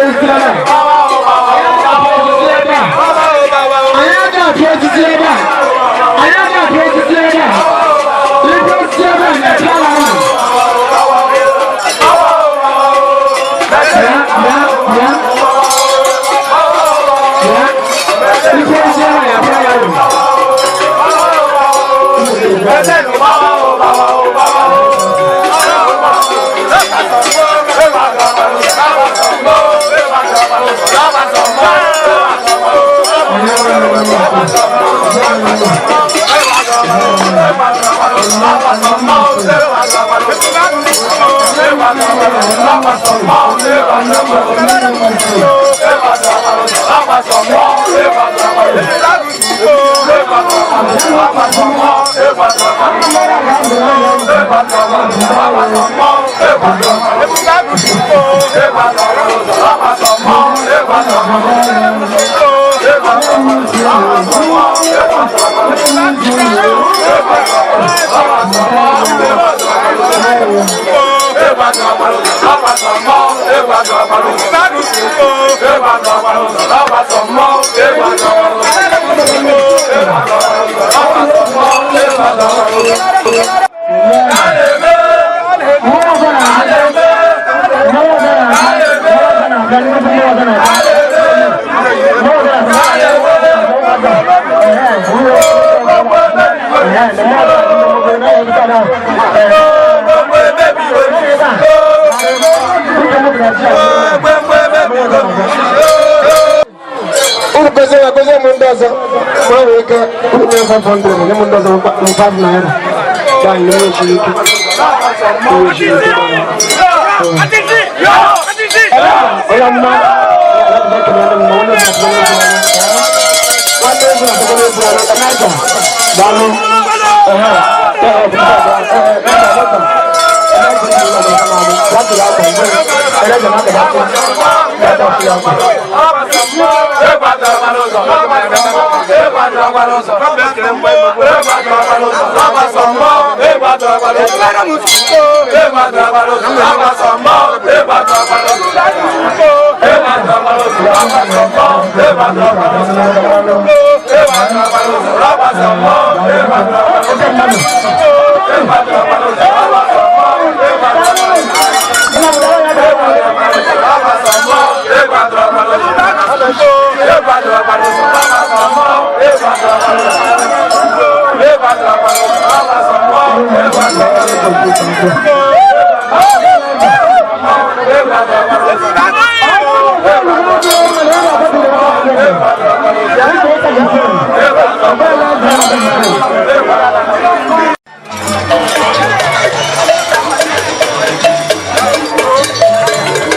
osisi ebe a. Anyị agaghị apịa osisi ebe a. Anyị agaghị apịa osisi ebe a. Ife osisi ebe a na-apịa ala ahụ. Bịa, bịa, bịa. Bịa. Ife osisi ebe a na-apịa ya ahụ. Unu gozie ya, gozie m ndị ọzọ. Ma nwee ike unu nye 500, nye m ndị ọzọ 5 naira. Ka anyị na-enwe ike. Enwe ike. Onye mma, ya bụ ekele ndị mma, onye mma, onye mma. Nwanne egwu na akwụkwọ egwu na Naija. Daalụ. Ehe. Ehe, ehe,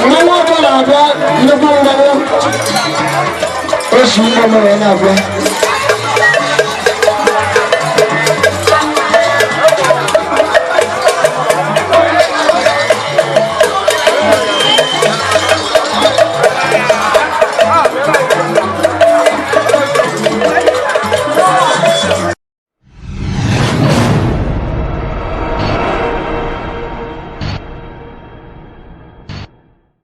Mmanwụ ọbụla na-abịa, nnukwu mmanwụ osi ụgbọ mmiri na-abịa.